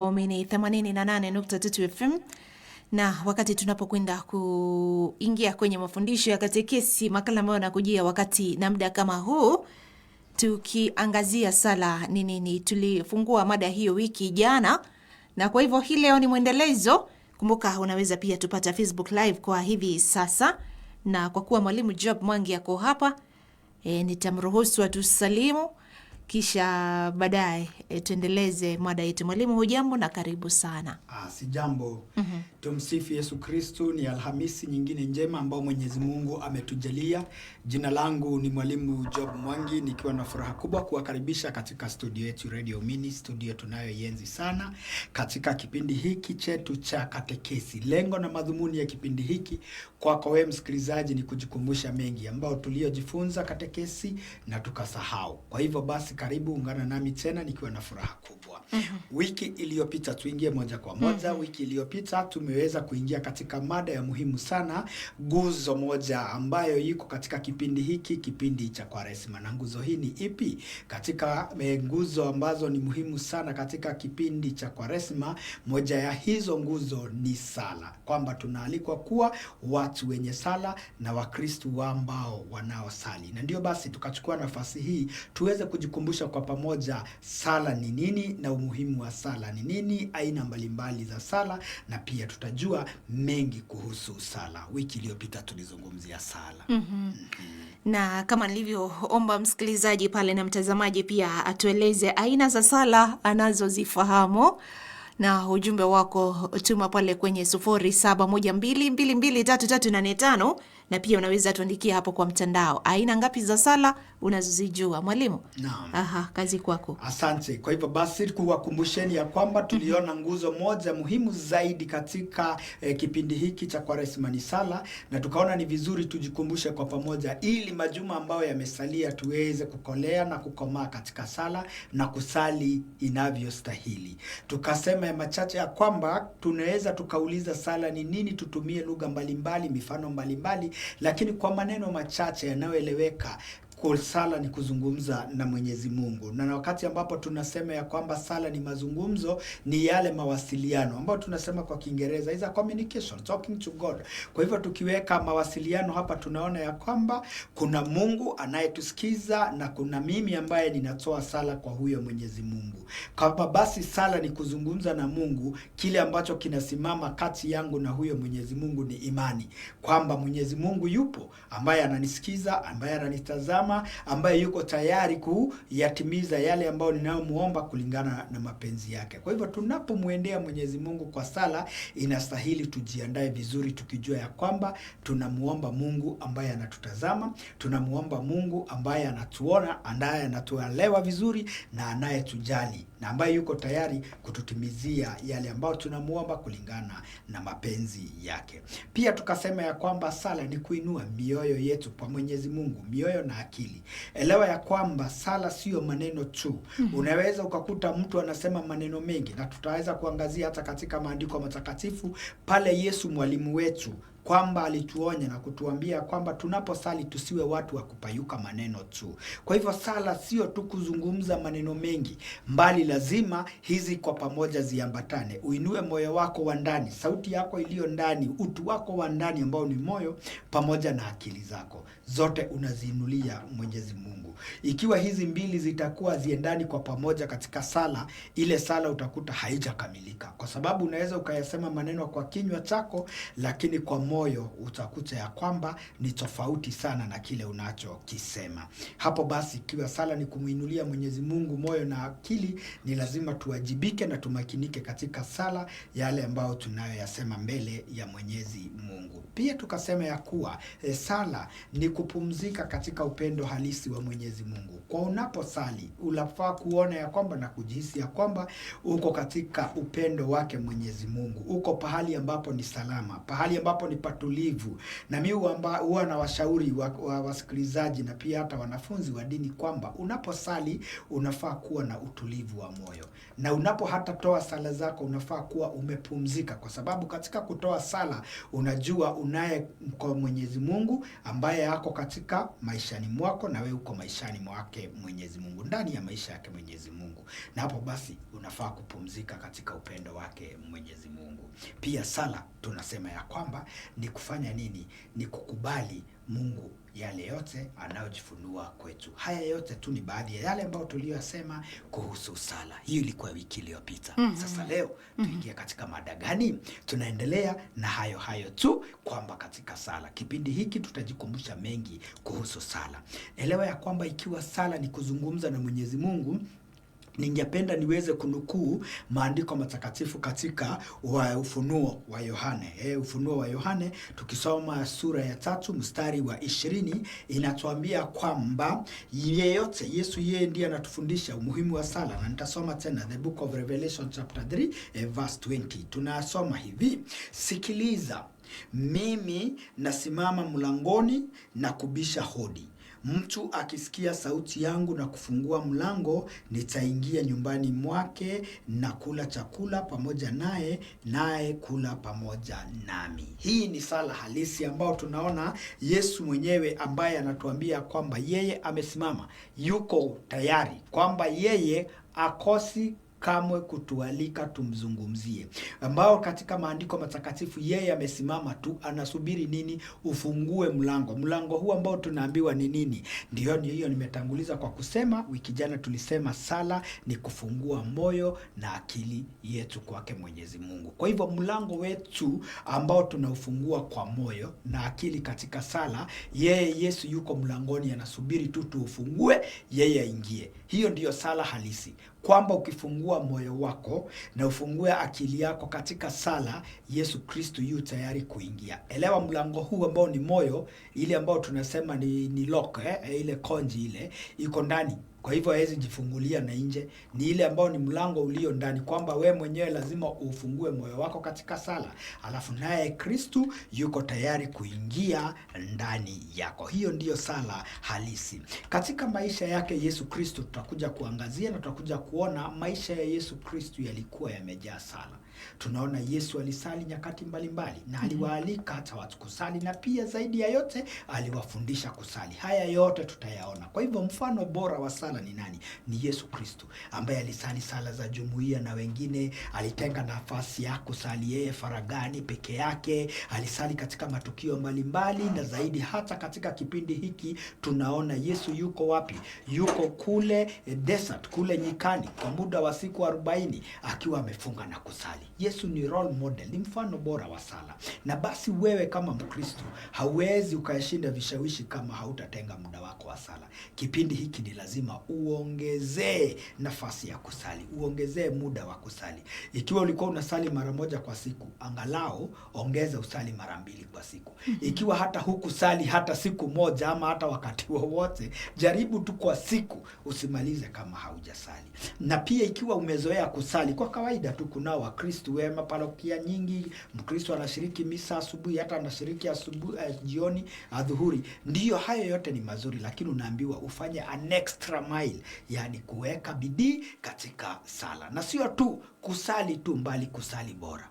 Waumini 88.3 FM na wakati tunapokwenda kuingia kwenye mafundisho ya katekesi, makala ambayo yanakujia wakati na muda kama huu, tukiangazia sala ni nini. Tulifungua mada hiyo wiki jana, na kwa hivyo hii leo ni mwendelezo. Kumbuka unaweza pia tupata Facebook Live kwa hivi sasa, na kwa kuwa mwalimu Job Mwangi ako hapa nitamruhusu atusalimu kisha baadaye tuendeleze mada yetu. Mwalimu, hujambo na karibu sana. Si jambo. Tumsifu Yesu Kristu. Ni Alhamisi nyingine njema ambao Mwenyezi Mungu ametujalia. Jina langu ni Mwalimu Job Mwangi, nikiwa na furaha kubwa kuwakaribisha katika studio yetu Radio Mini, studio tunayoienzi sana katika kipindi hiki chetu cha katekesi. Lengo na madhumuni ya kipindi hiki kwako wewe msikilizaji ni kujikumbusha mengi ambao tuliojifunza katekesi na tukasahau. Kwa hivyo basi, karibu ungana nami tena nikiwa na furaha kubwa. Wiki iliyopita, tuingie moja kwa moja. Wiki iliyopita tumeweza kuingia katika mada ya muhimu sana, nguzo moja ambayo iko katika kipindi hiki, kipindi cha Kwaresma. Na nguzo hii ni ipi? Katika nguzo ambazo ni muhimu sana katika kipindi cha Kwaresma, moja ya hizo nguzo ni sala, kwamba tunaalikwa kuwa watu wenye sala na Wakristu ambao wanaosali, na ndio basi tukachukua nafasi hii tuweze kujikumbusha kwa pamoja sala ni nini na umuhimu wa sala ni nini, aina mbalimbali za sala, na pia tutajua mengi kuhusu sala. Wiki iliyopita tulizungumzia sala. Na kama nilivyoomba msikilizaji pale na mtazamaji pia atueleze aina za sala anazozifahamu, na ujumbe wako tuma pale kwenye 0712223385 na pia unaweza tuandikia hapo kwa mtandao aina ngapi za sala unazozijua. Mwalimu, Naam. aha, kazi kwako. Asante. Kwa hivyo basi kuwakumbusheni ya kwamba tuliona nguzo moja muhimu zaidi katika kipindi hiki cha Kwaresma ni sala, na tukaona ni vizuri tujikumbushe kwa pamoja, ili majuma ambayo yamesalia tuweze kukolea na kukomaa katika sala na kusali inavyostahili. Tukasema ya machache ya kwamba tunaweza tukauliza sala ni nini, tutumie lugha mbalimbali, mifano mbalimbali, lakini kwa maneno machache yanayoeleweka sala ni kuzungumza na Mwenyezi Mungu, na wakati ambapo tunasema ya kwamba sala ni mazungumzo, ni yale mawasiliano ambayo tunasema kwa Kiingereza is a communication, talking to God. Kwa hivyo tukiweka mawasiliano hapa, tunaona ya kwamba kuna Mungu anayetusikiza na kuna mimi ambaye ninatoa sala kwa huyo Mwenyezi Mungu. Kama basi sala ni kuzungumza na Mungu, kile ambacho kinasimama kati yangu na huyo Mwenyezi Mungu ni imani kwamba Mwenyezi Mungu yupo, ambaye ananisikiza, ambaye ananitazama, ambaye yuko tayari kuyatimiza yale ambayo ninayomuomba kulingana na mapenzi yake. Kwa hivyo tunapomwendea Mwenyezi Mungu kwa sala, inastahili tujiandae vizuri, tukijua ya kwamba tunamuomba Mungu ambaye anatutazama, tunamuomba Mungu ambaye anatuona, ambaye anatuelewa vizuri na anayetujali na ambaye yuko tayari kututimizia yale ambayo tunamuomba kulingana na mapenzi yake. Pia tukasema ya kwamba sala ni kuinua mioyo yetu kwa Mwenyezi Mungu, mioyo na akili. Elewa ya kwamba sala siyo maneno tu. Unaweza ukakuta mtu anasema maneno mengi, na tutaweza kuangazia hata katika maandiko matakatifu pale Yesu mwalimu wetu kwamba alituonya na kutuambia kwamba tunaposali tusiwe watu wa kupayuka maneno tu. Kwa hivyo sala sio tu kuzungumza maneno mengi, mbali lazima hizi kwa pamoja ziambatane. Uinue moyo wako wa ndani, sauti yako iliyo ndani, utu wako wa ndani ambao ni moyo, pamoja na akili zako zote unaziinulia Mwenyezi Mungu. Ikiwa hizi mbili zitakuwa ziendani kwa pamoja katika sala, ile sala utakuta haijakamilika, kwa sababu unaweza ukayasema maneno kwa kinywa chako, lakini kwa moyo utakuta ya kwamba ni tofauti sana na kile unachokisema. Hapo basi, ikiwa sala ni kumwinulia Mwenyezi Mungu moyo na akili, ni lazima tuwajibike na tumakinike katika sala yale ambayo tunayoyasema mbele ya Mwenyezi Mungu. Pia tukasema ya kuwa sala ni kupumzika katika upendo halisi wa Mwenyezi Mungu. Kwa unaposali unafaa kuona ya kwamba na kujihisi ya kwamba uko katika upendo wake Mwenyezi Mungu, uko pahali ambapo ni salama, pahali ambapo ni patulivu. Na mi huwa na washauri wa wasikilizaji na pia hata wanafunzi wa dini kwamba unaposali unafaa kuwa na utulivu wa moyo, na unapo hata toa sala zako unafaa kuwa umepumzika, kwa sababu katika kutoa sala unajua unaye kwa Mwenyezi Mungu ambaye ako katika maishani mwako na wewe uko maishani maishani mwake Mwenyezi Mungu, ndani ya maisha yake Mwenyezi Mungu, na hapo basi unafaa kupumzika katika upendo wake Mwenyezi Mungu. Pia sala tunasema ya kwamba ni kufanya nini? Ni kukubali Mungu yale yote anayojifunua kwetu. Haya yote tu ni baadhi ya yale ambayo tuliyosema kuhusu sala. Hiyo ilikuwa wiki iliyopita. Sasa leo tuingie katika mada gani? Tunaendelea na hayo hayo tu kwamba katika sala, kipindi hiki tutajikumbusha mengi kuhusu sala. Elewa ya kwamba ikiwa sala ni kuzungumza na Mwenyezi Mungu, ningependa niweze kunukuu maandiko matakatifu katika wa Ufunuo wa Yohane. Ufunuo wa Yohane tukisoma sura ya 3 mstari wa 20 inatuambia kwamba yeyote, Yesu yeye ndiye anatufundisha umuhimu wa sala, na nitasoma tena the book of Revelation chapter 3 verse 20. Tunasoma hivi: sikiliza, mimi nasimama mlangoni na kubisha hodi. Mtu akisikia sauti yangu na kufungua mlango, nitaingia nyumbani mwake na kula chakula pamoja naye, naye kula pamoja nami. Hii ni sala halisi ambayo tunaona Yesu mwenyewe ambaye anatuambia kwamba yeye amesimama, yuko tayari, kwamba yeye akosi kamwe kutualika tumzungumzie, ambao katika maandiko matakatifu yeye amesimama tu, anasubiri nini? Ufungue mlango. Mlango huu ambao tunaambiwa ni nini? Ndio hiyo nimetanguliza kwa kusema, wiki jana tulisema sala ni kufungua moyo na akili yetu kwake Mwenyezi Mungu. Kwa hivyo mlango wetu ambao tunaufungua kwa moyo na akili katika sala, yeye Yesu yuko mlangoni, anasubiri tu tuufungue, yeye aingie. Hiyo ndiyo sala halisi, kwamba ukifungua moyo wako na ufungue akili yako katika sala, Yesu Kristo yu tayari kuingia. Elewa mlango huu ambao ni moyo, ile ambao tunasema ni lock, ile konji ile iko ndani. Kwa hivyo hawezi jifungulia na nje, ni ile ambao ni mlango ulio ndani, kwamba we mwenyewe lazima ufungue moyo wako katika sala, alafu naye Kristu yuko tayari kuingia ndani yako. Hiyo ndiyo sala halisi. Katika maisha yake Yesu Kristu tutakuja kuangazia na tutakuja kuona maisha ya Yesu Kristu yalikuwa yamejaa sala. Tunaona Yesu alisali nyakati mbalimbali na aliwaalika hata watu kusali, na pia zaidi ya yote aliwafundisha kusali. Haya yote tutayaona. Kwa hivyo mfano bora wa sala ni nani? Ni Yesu Kristu ambaye alisali sala za jumuiya na wengine, alitenga nafasi ya kusali yeye faragani peke yake, alisali katika matukio mbalimbali, na zaidi hata katika kipindi hiki tunaona Yesu yuko wapi? Yuko kule desert, kule nyikani kwa muda wa siku 40 akiwa amefunga na kusali. Yesu ni role model, ni mfano bora wa sala. Na basi wewe kama Mkristo hauwezi ukashinda vishawishi kama hautatenga muda wako wa sala. Kipindi hiki ni lazima uongezee nafasi ya kusali, uongezee muda wa kusali. Ikiwa ulikuwa unasali mara moja kwa siku, angalau ongeza usali mara mbili kwa siku. Ikiwa hata hukusali hata siku moja ama hata wakati wowote, jaribu tu kwa siku usimalize kama haujasali. Na pia ikiwa umezoea kusali kwa kawaida tu, kunao Wakristo wema parokia nyingi, Mkristo anashiriki misa asubuhi, hata anashiriki asubuhi, jioni, adhuhuri. Ndiyo, hayo yote ni mazuri, lakini unaambiwa ufanye an extra mile, yani kuweka bidii katika sala, na sio tu kusali tu, mbali kusali bora.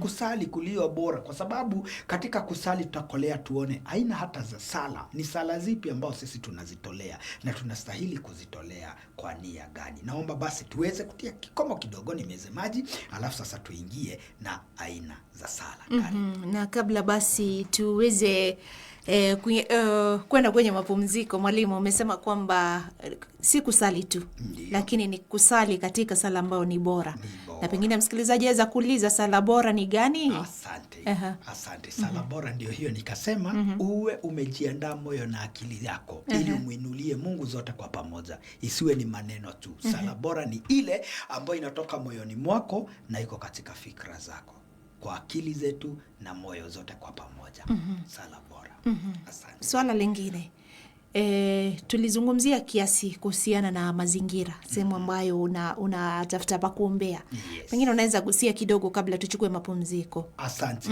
Kusali kulio bora, kwa sababu katika kusali tutakolea tuone aina hata za sala, ni sala zipi ambao sisi tunazitolea na tunastahili kuzitolea kwa nia gani. Naomba basi tuweze kutia kikomo kidogo, nimeze maji, alafu sasa tuingie na aina za sala. Na kabla basi tuweze kwenda kwenye mapumziko, mwalimu umesema kwamba si kusali tu. Ndiyo. Lakini ni kusali katika sala ambayo ni bora. Ni bora. Na pengine msikilizaji aweza kuuliza sala bora ni gani? Asante. Asante. Sala bora ndio hiyo nikasema, uwe umejiandaa moyo na akili yako ili umuinulie Mungu zote kwa pamoja, isiwe ni maneno tu. Sala bora ni ile ambayo inatoka moyoni mwako na iko katika fikra zako, kwa akili zetu na moyo zote kwa pamoja. Sala bora. Asante. Swala lingine tulizungumzia kiasi kuhusiana na mazingira, sehemu ambayo unatafuta pa kuombea. Yes. Pengine unaweza gusia kidogo kabla tuchukue mapumziko. Asante.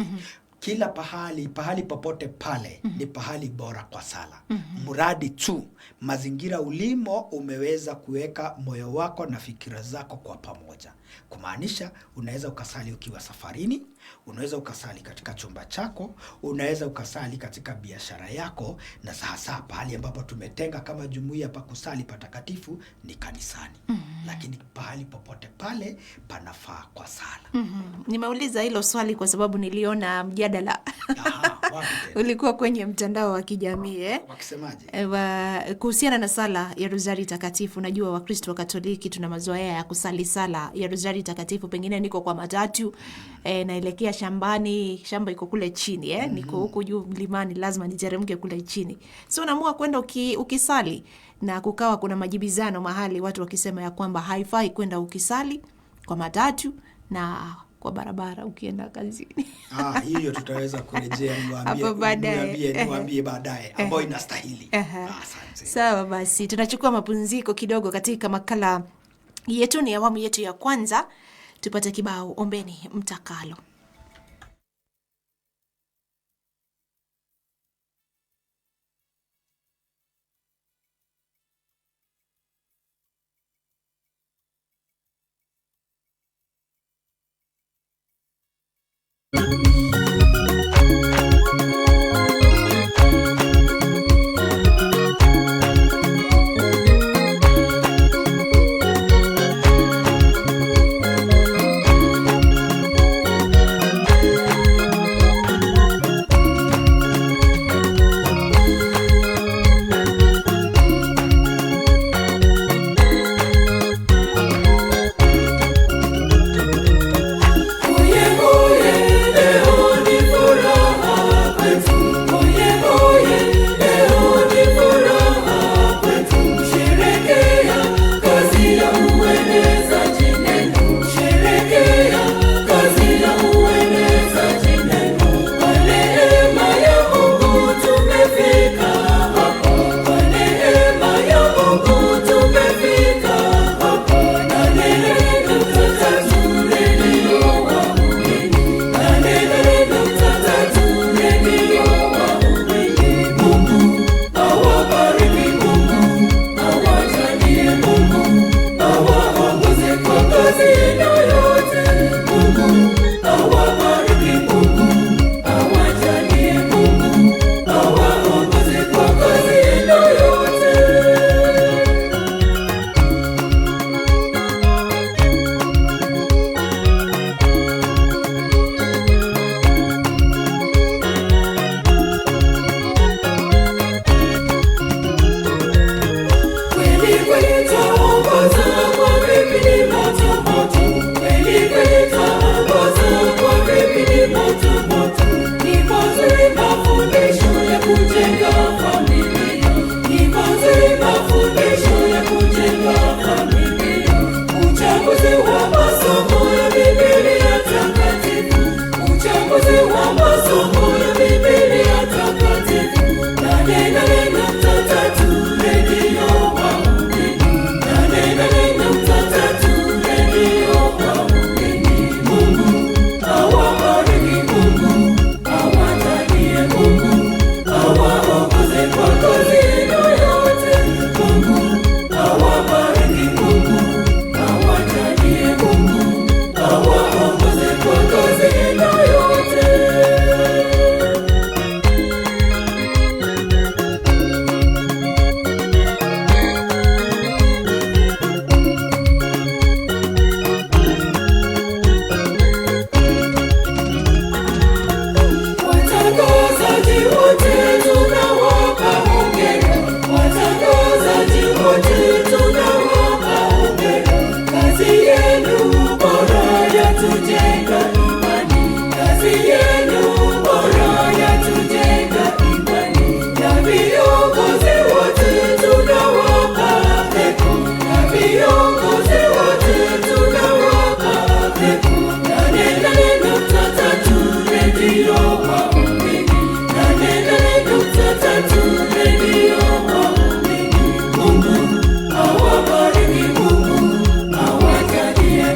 Kila pahali popote pale ni pahali bora kwa sala. Mradi tu mazingira ulimo umeweza kuweka moyo wako na fikira zako kwa pamoja. Kumaanisha unaweza ukasali ukiwa safarini, unaweza ukasali katika chumba chako, unaweza ukasali katika biashara yako, na sasa pahali ambapo tumetenga kama jumuiya pa kusali patakatifu ni kanisani. Lakini pahali popote pale panafaa kwa sala. Nimeuliza hilo swali kwa sababu niliona mjadala Aha, wapi tena? ulikuwa kwenye mtandao wa kijamii Wakisemaje? Kuhusiana na sala ya Rozari Takatifu. Najua Wakristo wa Katoliki tuna mazoea ya kusali sala ya Rozari Takatifu. Pengine niko kwa matatu naelekea shambani, shamba iko kule chini, niko huku juu mlimani, lazima niteremke kule chini, so naamua kwenda ukisali, na kukawa kuna majibizano mahali, watu wakisema ya kwamba haifai kwenda ukisali kwa matatu na kwa barabara ukienda kazini. Hiyo tutaweza kurejea, Hapo baadaye. niwaambie baadaye ambayo inastahili. Asante. Sawa basi, tunachukua mapumziko kidogo katika makala yetu, ni awamu yetu ya kwanza. Tupate kibao ombeni mtakalo.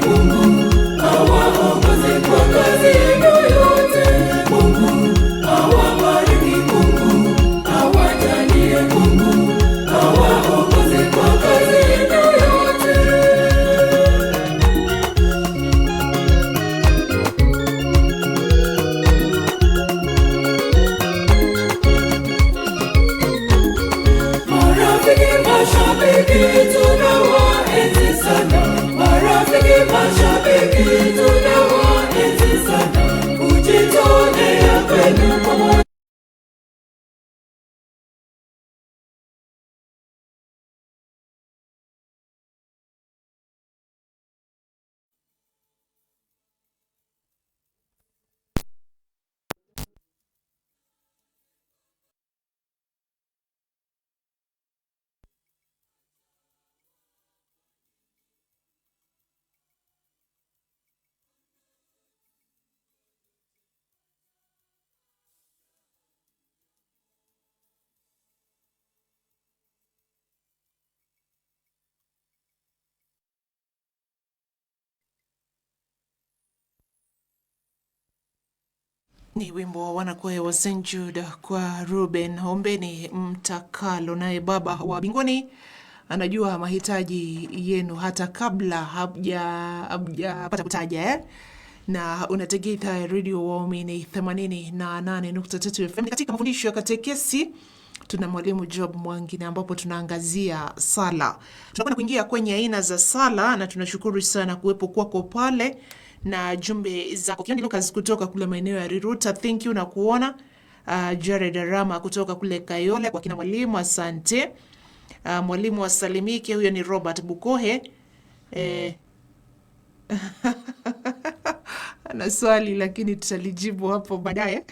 Mungu awaongoze kwa kazi yenu yote. Ni wimbo wa wanakwaya wa St Jude kwa Ruben, ombeni mtakalo, naye Baba wa mbinguni anajua mahitaji yenu hata kabla hamjapata kutaja eh? Na unategea idhaa ya redio Waumini 88.3 FM katika mafundisho ya katekesi tuna mwalimu Job Mwangi na ambapo tunaangazia sala. Tunakwenda kuingia kwenye aina za sala na tunashukuru sana kuwepo kwako pale na jumbe zako. Kiondi Lucas kutoka kule maeneo ya Riruta, thank you na kuona. Jared Arama kutoka kule Kayole kwa kina mwalimu, asante. Mwalimu asalimike, huyo ni Robert Bukohe. Ana swali lakini tutalijibu hapo baadaye.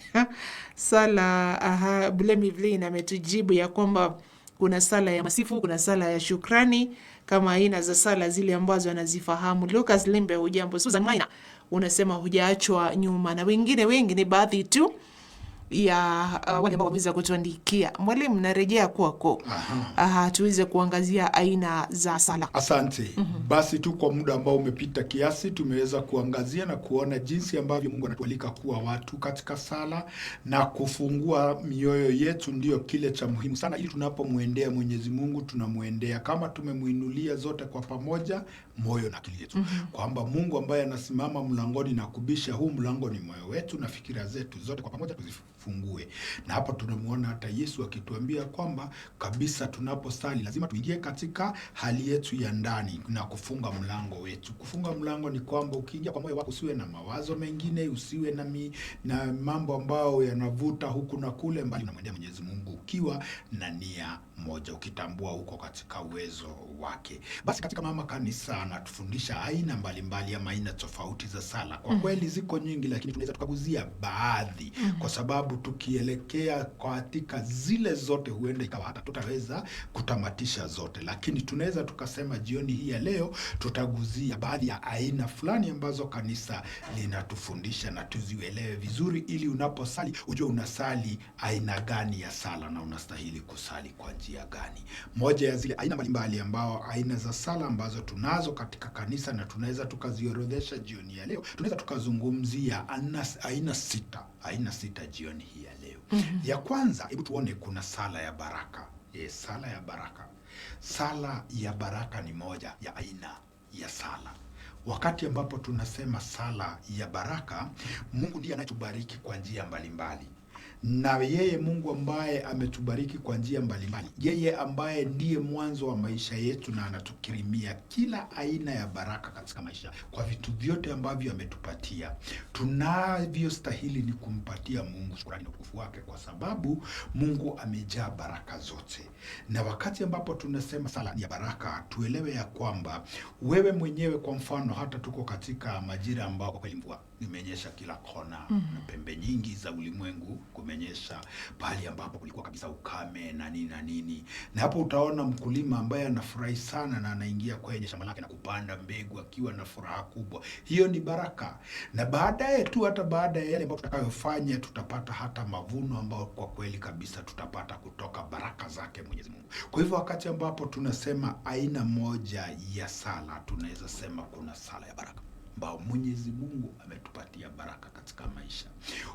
Sala aha, Blemi Vlin ametujibu ya kwamba kuna sala ya masifu, kuna sala ya shukrani kama aina za sala zile ambazo anazifahamu. Lucas Limbe, hujambo? Susan Maina unasema hujaachwa nyuma, na wengine wengi, ni baadhi tu ya wale ambao wameweza kutuandikia. Mwalimu, narejea kwako tuweze kuangazia aina za sala. Asante. Basi tu kwa muda ambao umepita kiasi, tumeweza kuangazia na kuona jinsi ambavyo Mungu anatualika kuwa watu katika sala na kufungua mioyo yetu, ndiyo kile cha muhimu sana, ili tunapomwendea Mwenyezi Mungu tunamwendea kama tumemwinulia zote kwa pamoja, moyo na akili yetu, kwamba Mungu ambaye anasimama mlangoni na kubisha, huu mlango ni moyo wetu na fikira zetu zote kwa pamoja tuzifungue. Na hapa tunamuona hata Yesu akituambia kwamba kabisa tunaposali lazima tuingie katika hali yetu ya ndani na kufunga mlango wetu. Kufunga mlango ni kwamba ukiingia kwa moyo wako usiwe na mawazo mengine, usiwe na mambo ambayo yanavuta huku na kule, mbali unamwendea Mwenyezi Mungu ukiwa na nia moja, ukitambua uko katika uwezo wake. Basi katika mama kanisa anatufundisha aina mbalimbali ama aina tofauti za sala. Kwa kweli ziko nyingi, lakini tunaweza tukaguzia baadhi, kwa sababu tukielekea katika zile zote huenda ikawa hata tutaweza kutamatisha zote, lakini tunaweza tukasema jioni hii ya leo tutaguzia baadhi ya aina fulani ambazo kanisa linatufundisha na tuzielewe vizuri, ili unaposali ujue unasali aina gani ya sala na unastahili kusali kwa njia gani. Moja ya zile aina mbalimbali ambao aina za sala ambazo tunazo katika kanisa na tunaweza tukaziorodhesha jioni ya leo, tunaweza tukazungumzia aina sita jioni hii ya leo. Ya kwanza, hebu tuone kuna sala ya baraka. Sala ya baraka. Sala ya baraka ni moja ya aina ya sala. Wakati ambapo tunasema sala ya baraka, Mungu ndiye anayetubariki kwa njia mbalimbali, na yeye Mungu ambaye ametubariki kwa njia mbalimbali, yeye ambaye ndiye mwanzo wa maisha yetu na anatukirimia kila aina ya baraka katika maisha, kwa vitu vyote ambavyo ametupatia, tunavyostahili ni kumpatia Mungu shukrani na utukufu wake, kwa sababu Mungu amejaa baraka zote. Na wakati ambapo tunasema sala ya baraka, tuelewe ya kwamba wewe mwenyewe, kwa mfano, hata tuko katika majira ambao kwa kweli mvua imenyesha kila kona, na pembe nyingi za ulimwengu kumenyesha, pahali ambapo kulikuwa kabisa ukame na nini na nini, na hapo utaona mkulima ambaye anafurahi sana na anaingia kwenye shamba lake na kupanda mbegu akiwa na furaha kubwa. Hiyo ni baraka, na baadaye tu, hata baada ya yale ambayo tutakayofanya, tutapata hata mavuno ambayo kwa kweli kabisa tutapata kutoka baraka zake Mwenyezi Mungu. Kwa hivyo wakati ambapo tunasema aina moja ya sala, tunaweza sema kuna sala ya baraka ambao Mwenyezi Mungu ametupatia baraka katika maisha.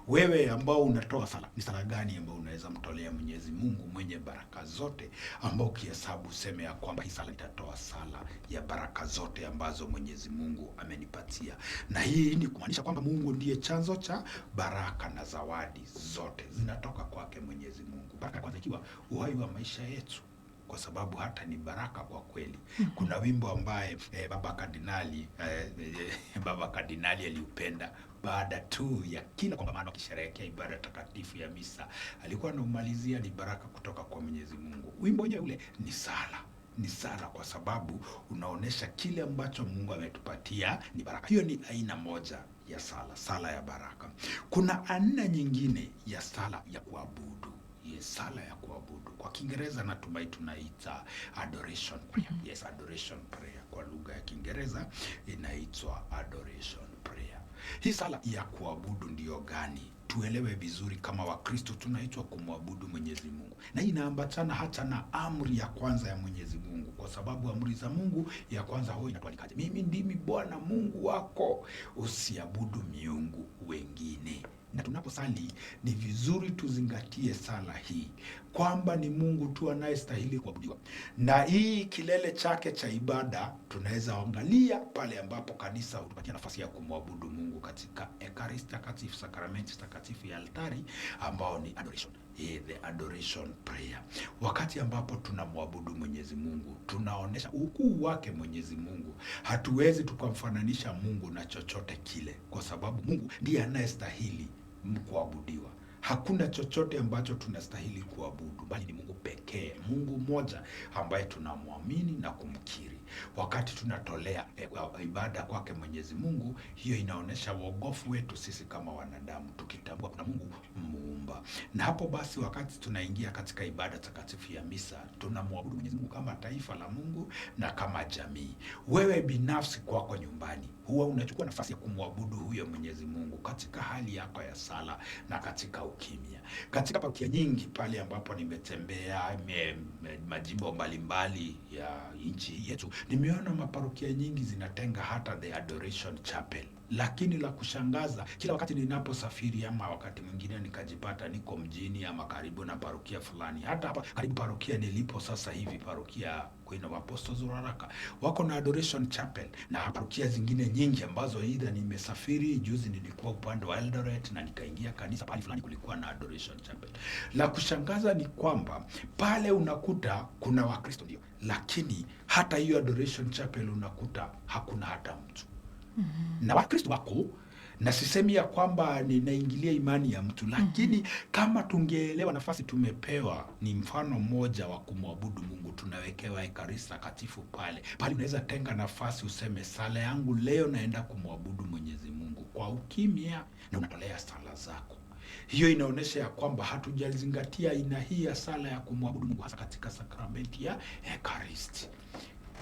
Wewe ambao unatoa sala, ni sala gani ambayo unaweza mtolea Mwenyezi Mungu mwenye baraka zote, ambao ukihesabu useme ya kwamba hii sala nitatoa sala ya baraka zote ambazo Mwenyezi Mungu amenipatia. Na hii ni kumaanisha kwamba Mungu ndiye chanzo cha baraka na zawadi zote zinatoka kwake Mwenyezi Mungu. Baraka kwanza ikiwa uhai wa maisha yetu, kwa sababu hata ni baraka kwa kweli. Kuna wimbo ambaye Baba Kardinali aliupenda baada tu ya kila kongamano akisherehekea ibada takatifu ya misa, alikuwa anaumalizia ni baraka kutoka kwa Mwenyezi Mungu. Wimbo wenyewe ule ni sala, ni sala kwa sababu unaonesha kile ambacho Mungu ametupatia ni baraka. Hiyo ni aina moja ya sala, sala ya baraka. Kuna aina nyingine ya sala ya kuabudu. Yes, sala ya kuabudu kwa Kiingereza natumai tunaita adoration prayer. Yes, adoration prayer kwa lugha ya Kiingereza inaitwa adoration prayer. Hii sala ya kuabudu ndiyo gani? Tuelewe vizuri kama Wakristo tunaitwa kumwabudu Mwenyezi Mungu, na hii inaambatana hata na amri ya kwanza ya Mwenyezi Mungu, kwa sababu amri za Mungu ya kwanza huwa inatualikaje? Mimi ndimi Bwana Mungu wako, usiabudu miungu wengine. Na tunaposali ni vizuri tuzingatie sala hii kwamba ni Mungu tu anayestahili kuabudiwa, na hii kilele chake cha ibada tunaweza angalia pale ambapo kanisa hutupatia nafasi ya kumwabudu Mungu katika Ekaristi Takatifu, sakramenti takatifu ya altari, ambao ni adoration. The adoration prayer. Wakati ambapo tunamwabudu Mwenyezi Mungu, tunaonesha ukuu wake Mwenyezi Mungu. Hatuwezi tukamfananisha Mungu na chochote kile, kwa sababu Mungu ndiye anayestahili kuabudiwa. Hakuna chochote ambacho tunastahili kuabudu, bali ni Mungu pekee, Mungu mmoja ambaye tunamwamini na kumkiri. Wakati tunatolea ibada kwake Mwenyezi Mungu, hiyo inaonyesha wokovu wetu sisi kama wanadamu, tukitambua kuna Mungu muumba. Na hapo basi, wakati tunaingia katika ibada takatifu ya misa, tunamwabudu Mwenyezi Mungu kama taifa la Mungu na kama jamii. Wewe binafsi kwako nyumbani, huwa unachukua nafasi ya kumwabudu huyo Mwenyezi Mungu katika hali yako ya sala na katika ukimya. Katika parokia nyingi pale ambapo nimetembea majimbo mbalimbali ya nchi yetu, nimeona maparokia nyingi zinatenga hata the adoration chapel. Lakini la kushangaza, kila wakati ninaposafiri ama wakati mwingine nikajipata niko mjini ama karibu na parokia fulani, hata hapa karibu parokia nilipo sasa hivi, parokia Queen of Apostles Ruaraka, wako na adoration chapel na parokia zingine nyingi ambazo aidha nimesafiri. Juzi nilikuwa upande wa Eldoret na nikaingia kanisa pale fulani, kulikuwa na adoration chapel. La kushangaza ni kwamba pale unakuta kuna Wakristo ndio, lakini hata hiyo adoration chapel unakuta hakuna hata mtu. Na Wakristo wako, na sisemi ya kwamba ninaingilia imani ya mtu, lakini kama tungeelewa nafasi tumepewa, ni mfano mmoja wa kumwabudu Mungu. Tunawekewa Ekaristi Takatifu pale pale, unaweza tenga nafasi useme, sala yangu leo naenda kumwabudu Mwenyezi Mungu kwa ukimya, na unatolea sala zako. Hiyo inaonyesha ya kwamba hatujazingatia aina hii ya sala ya kumwabudu Mungu, hasa katika sakramenti ya Ekaristi.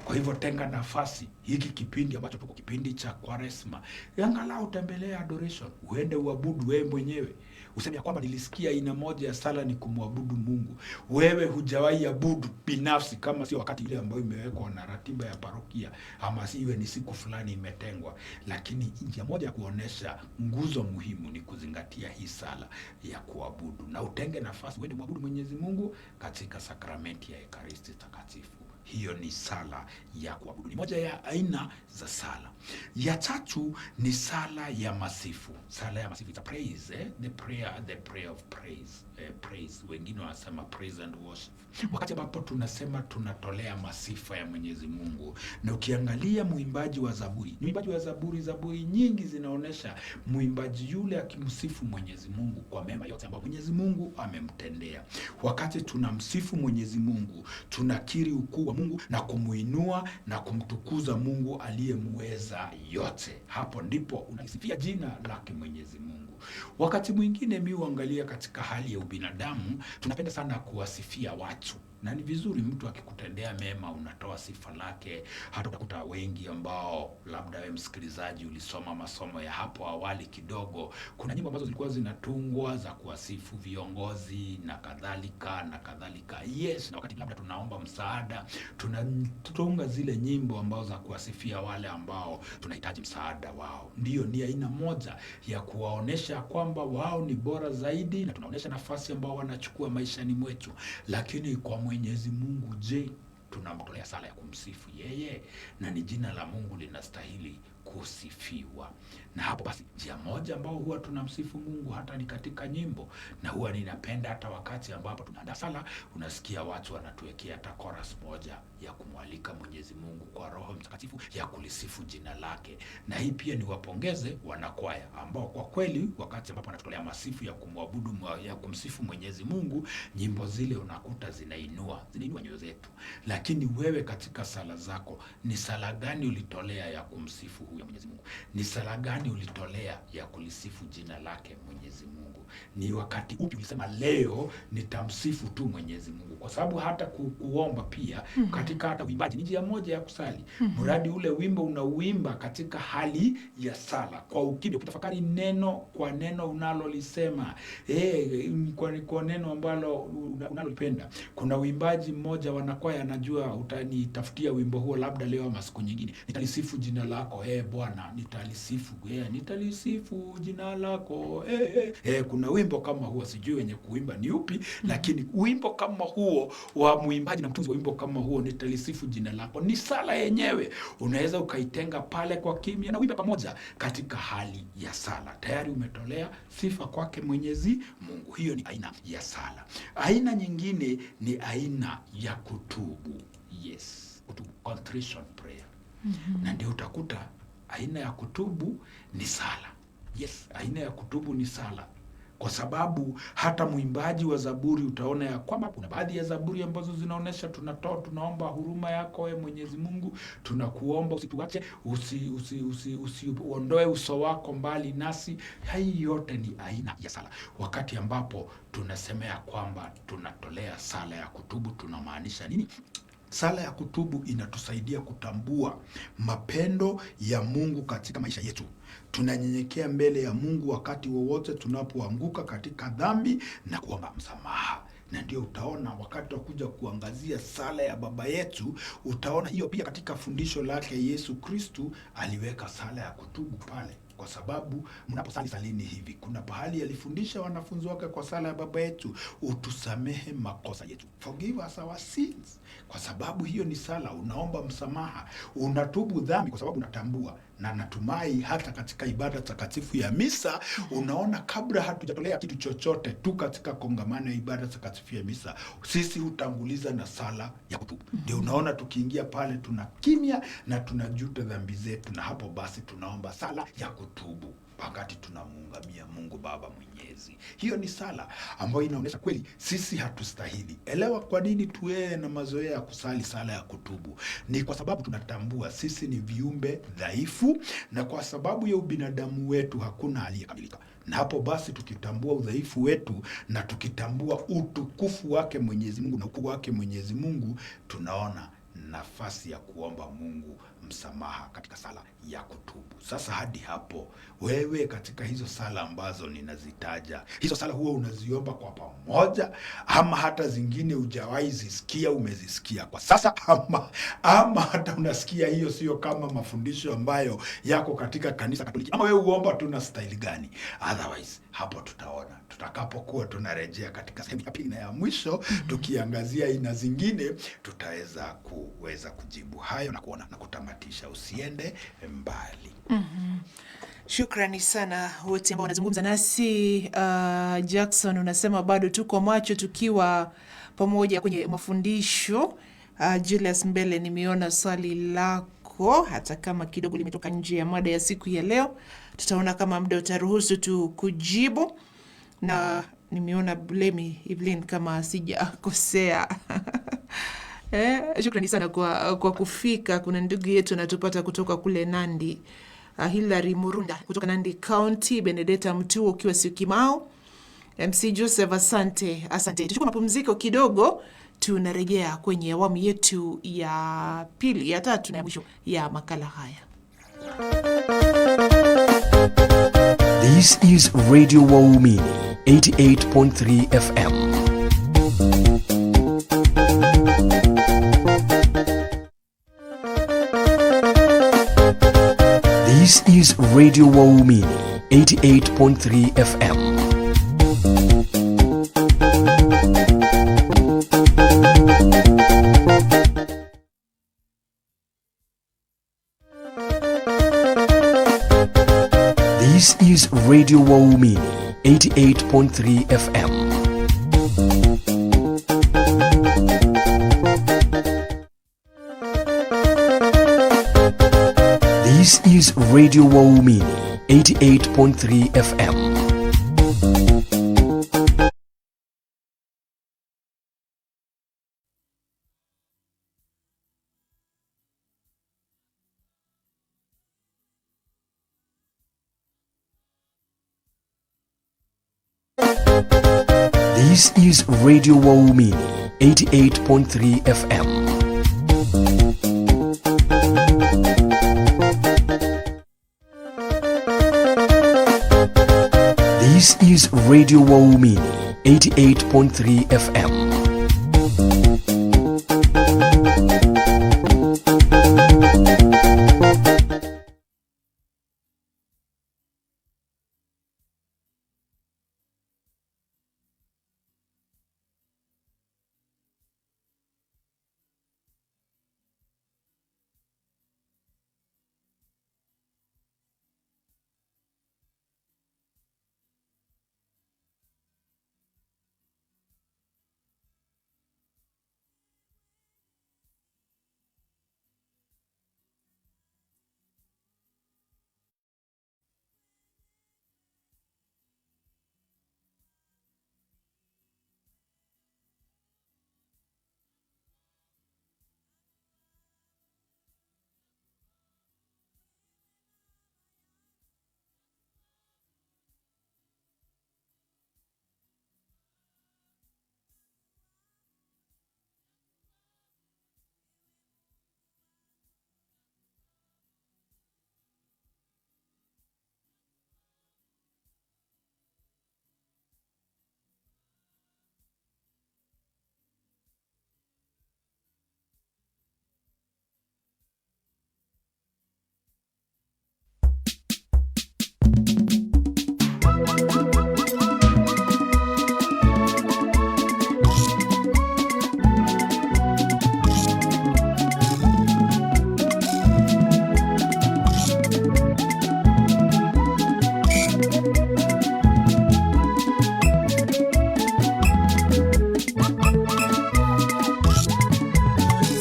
Kwa hivyo tenga nafasi hiki kipindi ambacho tuko kipindi cha Kwaresma, angalau tembelea adoration, uende uabudu wewe mwenyewe, useme ya kwamba nilisikia aina moja ya sala ni kumwabudu Mungu. Wewe hujawahi abudu binafsi, kama sio wakati ile ambayo imewekwa na ratiba ya parokia, ama si iwe ni siku fulani imetengwa. Lakini njia moja ya kuonesha nguzo muhimu ni kuzingatia hii sala ya kuabudu, na utenge nafasi uende muabudu Mwenyezi Mungu katika sakramenti ya Ekaristi Takatifu. Hiyo ni sala ya kuabudu, ni moja ya aina za sala. Ya tatu ni sala ya masifu. Sala ya masifu, it's a praise, eh? The prayer, the prayer of praise, praise. Wengine wanasema praise and worship. Wakati ambapo tunasema tunatolea masifa ya Mwenyezi Mungu, na ukiangalia mwimbaji wa Zaburi, mwimbaji wa Zaburi, Zaburi nyingi zinaonesha mwimbaji yule akimsifu Mwenyezi Mungu kwa mema yote ambayo Mwenyezi Mungu amemtendea. Wakati tunamsifu Mwenyezi Mungu, tunakiri ukuu wa Mungu na kumuinua na kumtukuza Mungu aliyemuweza yote. Hapo ndipo unalisifia jina lake Mwenyezi Mungu. Wakati mwingine mi huangalia katika hali ya ubinadamu, tunapenda sana kuwasifia watu, na ni vizuri mtu akikutendea mema unatoa sifa lake. Hata utakuta wengi ambao labda we msikilizaji ulisoma masomo ya hapo awali kidogo, kuna nyimbo ambazo zilikuwa zinatungwa za kuwasifu viongozi na kadhalika na kadhalika. Yes, na wakati labda tunaomba msaada tunatunga zile nyimbo ambazo za kuwasifia wale ambao tunahitaji msaada wao. Ndiyo, ni aina moja ya kuwaonesha kwamba wao ni bora zaidi, na tunaonesha nafasi ambao wanachukua maishani mwetu. Lakini kwa Mwenyezi Mungu, je, tunamtolea sala ya kumsifu yeye? Na ni jina la Mungu linastahili kusifiwa. Na hapo basi, njia moja ambao huwa tunamsifu Mungu hata ni katika nyimbo, na huwa ninapenda hata wakati ambapo tunaandaa sala, unasikia watu wanatuwekea hata chorus moja ya kumwalika Mwenyezi Mungu kwa Roho Mtakatifu ya kulisifu jina lake. Na hii pia niwapongeze wanakwaya ambao kwa kweli wakati ambapo wanatolea masifu ya kumwabudu, ya kumsifu Mwenyezi Mungu, nyimbo zile unakuta zinainua nyoyo zetu. Lakini wewe katika sala zako, ni sala gani ulitolea ya kumsifu huyo Mwenyezi Mungu? Ni sala gani ulitolea ya kulisifu jina lake Mwenyezi Mungu? Ni wakati upi ulisema leo nitamsifu tu Mwenyezi Mungu? Kwa sababu hata kuomba pia katika hata uimbaji ni njia moja ya kusali. Mradi ule wimbo unauimba katika hali ya sala, kwa ukimya, ukitafakari neno kwa neno unalolisema, kwa neno ambalo unalolipenda. Kuna uimbaji mmoja wanakwaya, anajua utanitafutia wimbo huo labda leo ama siku nyingine. Nitalisifu jina lako Bwana, nitalisifu, nitalisifu jina lako Kuna wimbo kama huo, sijui wenye kuimba ni upi, lakini wimbo kama huo wa mwimbaji na mtunzi wa wimbo kama huo, nitalisifu jina lako, ni sala yenyewe. Unaweza ukaitenga pale kwa kimya na uimbe pamoja katika hali ya sala. Tayari umetolea sifa kwake Mwenyezi Mungu. Hiyo ni aina ya sala. Aina nyingine ni aina ya kutubu. Yes, kutubu, contrition prayer. Na ndio utakuta aina ya kutubu ni sala. Yes, aina ya kutubu ni sala, kwa sababu hata mwimbaji wa Zaburi utaona ya kwamba kuna baadhi ya Zaburi ambazo zinaonyesha tunatoa, tunaomba huruma yako we Mwenyezi Mungu, tunakuomba usituache, usiondoe uso wako mbali nasi. Hii yote ni aina ya sala. Wakati ambapo tunasemea kwamba tunatolea sala ya kutubu, tunamaanisha nini? Sala ya kutubu inatusaidia kutambua mapendo ya Mungu katika maisha yetu. Tunanyenyekea mbele ya Mungu wakati wowote tunapoanguka katika dhambi na kuomba msamaha. Na ndio utaona wakati wa kuja kuangazia sala ya Baba yetu, utaona hiyo pia katika fundisho lake Yesu Kristu aliweka sala ya kutubu pale, kwa sababu mnaposali salini hivi. Kuna pahali alifundisha wanafunzi wake kwa sala ya Baba yetu, utusamehe makosa yetu, forgive us our sins. Kwa sababu hiyo ni sala, unaomba msamaha, unatubu dhambi kwa sababu unatambua. Na natumai hata katika ibada takatifu ya misa unaona, kabla hatujatolea kitu chochote tu katika kongamano ya ibada takatifu ya misa, sisi hutanguliza na sala ya kutubu. Ndio unaona tukiingia pale tuna kimya na tunajuta dhambi zetu, na hapo basi tunaomba sala ya kutubu wakati tunamuungamia Mungu Baba Mwenyezi. Hiyo ni sala ambayo inaonyesha kweli sisi hatustahili. Elewa kwa nini tuwe na mazoea ya kusali sala ya kutubu. Ni kwa sababu tunatambua sisi ni viumbe dhaifu, na kwa sababu ya ubinadamu wetu hakuna aliyekamilika. Na hapo basi tukitambua udhaifu wetu na tukitambua utukufu wake Mwenyezi Mungu na ukuu wake Mwenyezi Mungu, tunaona nafasi ya kuomba Mungu msamaha katika sala ya kutubu. Sasa hadi hapo, wewe katika hizo sala ambazo ninazitaja, hizo sala huwa unaziomba kwa pamoja, ama hata zingine hujawahi zisikia, umezisikia kwa sasa, ama hata unasikia hiyo sio kama mafundisho ambayo yako katika kanisa Katoliki, ama wewe uomba tu na staili gani? Otherwise hapo tutaona tutakapokuwa tunarejea katika sehemu ya pili na ya mwisho, tukiangazia aina zingine, tutaweza kuweza kujibu hayo na kuona na kutamatisha. Usiende mbali. Shukrani sana wote ambao wanazungumza nasi. Jackson unasema bado tuko macho tukiwa pamoja kwenye mafundisho. Julius Mbele, nimeona swali lako hata kama kidogo limetoka nje ya mada ya siku ya leo, tutaona kama muda utaruhusu tu kujibu. Na nimeona Blemi Evelyn kama sijakosea. Shukrani sana kwa kufika. Kuna ndugu yetu anatupata kutoka kule Nandi, Hilary Murunda kutoka Nandi County, Benedetta Mtuo ukiwa Syokimau, MC Joseph, asante asante. Tuchukue mapumziko kidogo, tunarejea kwenye awamu yetu ya pili, ya tatu na ya mwisho ya makala haya. This is Radio Waumini 88.3 FM. This is Radio Waumini 88.3 FM. This is Radio Waumini 88.3 FM. This is Radio Waumini 88.3 FM. This is Radio Waumini 88.3 FM. This is Radio Waumini 88.3 FM.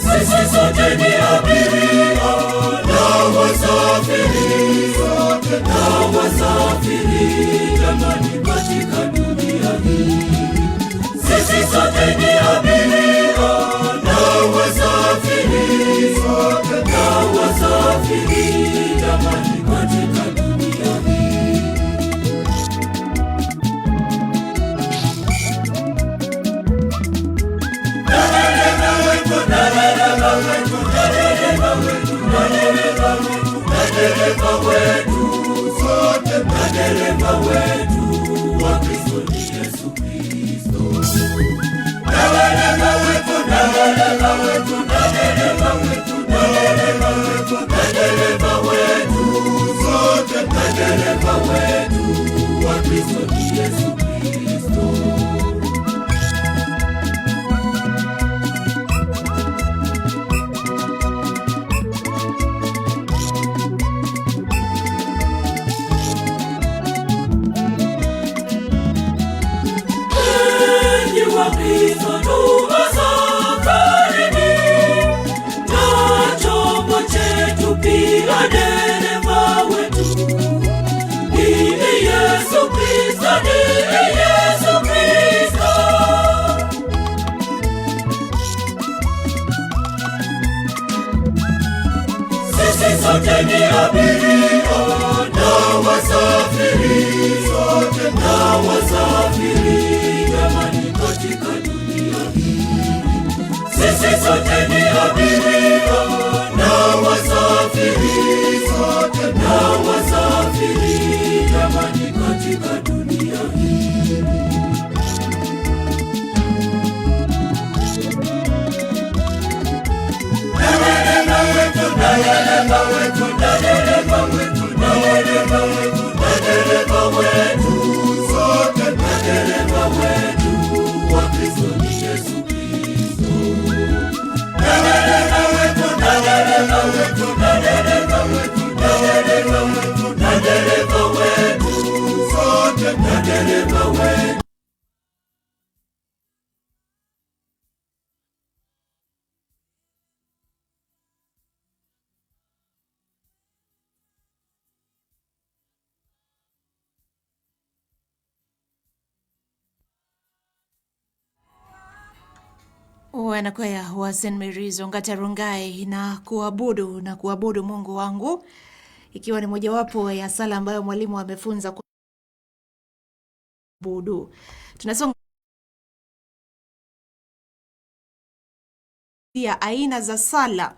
Sisi sote ni abiria na wasafiri, sote na wasafiri, jamani, katika dunia hii. Sisi sote ni abiria na wasafiri, sote na wasafiri, jamani, katika dunia hii. Dereva wetu sote, madereva wetu wa Kristo ni Yesu Kristo. Dereva wetu, dereva wetu, dereva wetu, dereva wetu, dereva wetu sote, madereva wetu wa Kristo ni Yesu Kristo. Enyi Wakristo tuko safarini, na chombo chetu pia dereva wetu ni Yesu Kristo, ni Yesu Kristo. Sisi sote ni abiria na wasafiri, sote na wasafiri, jamani, katika dunia hii. Sisi sote ni abiria na wasafiri, sote na wasafiri, jamani, katika dunia hii. Dereva wetu, dereva wetu, dereva wetu, dereva wetu, dereva wetu, sote dereva wetu wa Kristo ni Yesu Kristo. Dereva wetu, dereva wetu, dereva wetu, dereva wetu, dereva wetu, sote dereva wetu. Wanakwaya wa St Mary's Ongata Rongai na kuabudu na kuabudu Mungu wangu, ikiwa ni mojawapo ya sala ambayo mwalimu amefunza kuabudu. Tunasonga. Tukiangazia aina za sala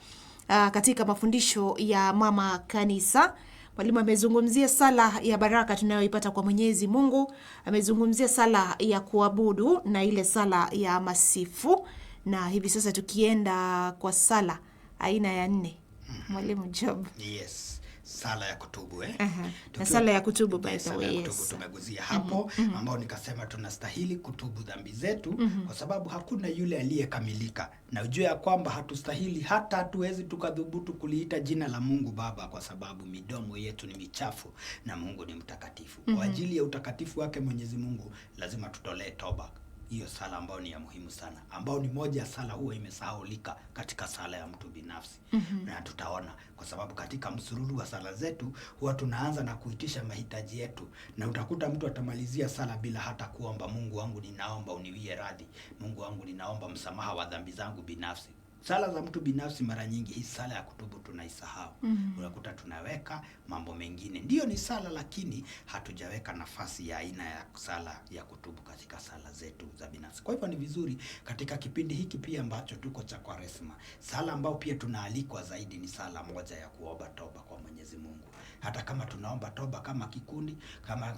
katika mafundisho ya Mama Kanisa. Mwalimu amezungumzia sala ya baraka tunayoipata kwa Mwenyezi Mungu, amezungumzia sala ya kuabudu na ile sala ya masifu, na hivi sasa tukienda kwa sala aina ya nne. Mwalimu Job. Yes, sala ya kutubu eh? Aha. Na sala ya kutubu, by Yes, the sala way, ya kutubu yes. tumeguzia hapo ambao nikasema tunastahili kutubu dhambi zetu kwa sababu hakuna yule aliyekamilika, na ujue ya kwamba hatustahili, hata hatuwezi tukadhubutu kuliita jina la Mungu Baba kwa sababu midomo yetu ni michafu na Mungu ni mtakatifu. Kwa ajili ya utakatifu wake Mwenyezi Mungu lazima tutolee toba. Hiyo sala ambayo ni ya muhimu sana, ambayo ni moja ya sala huwa imesahaulika katika sala ya mtu binafsi. Na tutaona kwa sababu katika msururu wa sala zetu huwa tunaanza na kuitisha mahitaji yetu, na utakuta mtu atamalizia sala bila hata kuomba, Mungu wangu ninaomba uniwie radhi, Mungu wangu ninaomba msamaha wa dhambi zangu binafsi. Sala za mtu binafsi mara nyingi hii sala ya kutubu tunaisahau. Unakuta tunaweka mambo mengine, ndiyo ni sala, lakini hatujaweka nafasi ya aina ya sala ya kutubu katika sala zetu za binafsi. Kwa hivyo ni vizuri katika kipindi hiki pia ambacho tuko cha Kwaresma, sala ambayo pia tunaalikwa zaidi ni sala moja ya kuomba toba kwa Mwenyezi Mungu. Hata kama tunaomba toba kama kikundi,